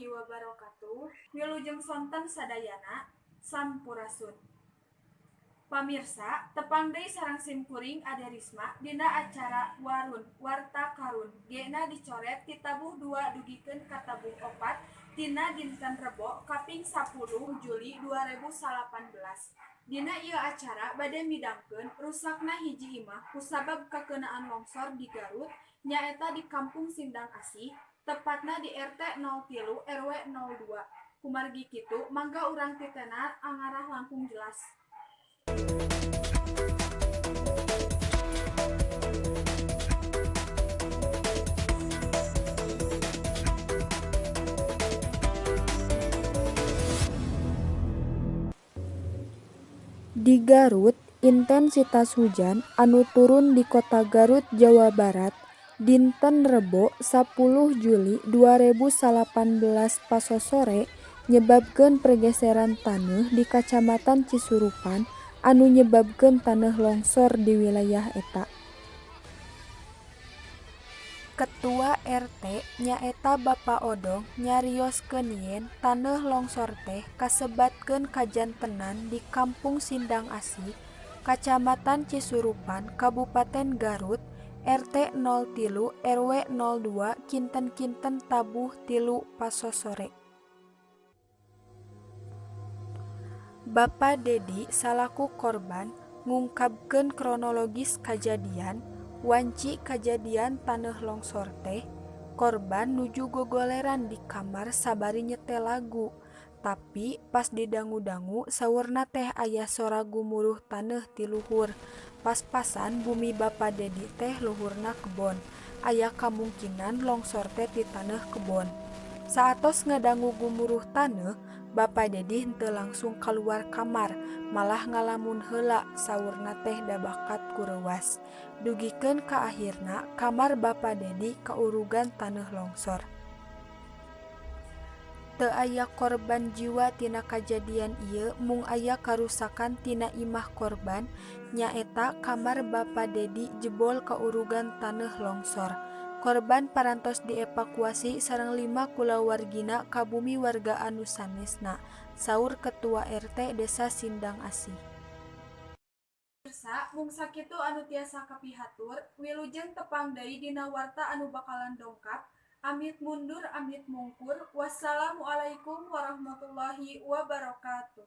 Warahmatullahi wabarakatuh. Wilujeng sonten sadayana, sampurasun. Pamirsa, tepang deui sareng simkuring Ade Risma dina acara Warun Warta Karun. Gena dicoret ti tabuh 2 dugikeun ka tabuh 4 tina dinten Rebo kaping 10 Juli 2018. Dina ieu acara bade midangkeun rusakna hiji imah kusabab kakeunaan longsor di Garut nyaeta di Kampung Sindang Asih, tepatna di RT 03 RW 02. Kumargi kitu mangga urang titenar angarah langkung jelas. Di Garut, intensitas hujan anu turun di Kota Garut, Jawa Barat dinten Rebo 10 Juli 2018 pasosore nyebabkeun pergeseran taneuh di Kacamatan Cisurupan anu nyebabkeun taneuh longsor di wilayah eta. Ketua RT nyaeta Bapa Odong nyarioskeun yen taneuh longsor teh kasebatkeun kajantenan di Kampung Sindang Asih, Kacamatan Cisurupan, Kabupaten Garut, RT 03 RW 02 kinten-kinten tabuh 3 pasosore. Bapa Dedi salaku korban ngungkapkeun kronologis kajadian, wanci kajadian taneuh longsor teh, korban nuju gogoleran di kamar sabari nyetel lagu, tapi pas didangu-dangu saurna teh aya sora gumuruh taneuh ti luhur, pas-pasan bumi Bapa Dedi teh luhurna kebon, aya kamungkinan longsor teh ti taneuh kebon. Saatos ngadangu gumuruh taneuh, Bapa Dedi henteu langsung kaluar kamar, malah ngalamun heula saurna teh da bakat ku reuwas. Dugikeun ka akhirna kamar Bapa Dedi kaurugan taneuh longsor. Teu aya korban jiwa tina kajadian ieu mung aya karusakan tina imah korban nyaeta kamar Bapa Dedi jebol kaurugan taneuh longsor. Korban parantos dievakuasi sareng 5 kulawargina ka bumi warga anu sanesna, saur Ketua RT Desa Sindang Asih. Pamirsa, mung sakitu anu tiasa kapihatur, wilujeng tepang deui dina warta anu bakalan dongkap. Amit mundur amit mungkur. Wassalamualaikum warahmatullahi wabarakatuh.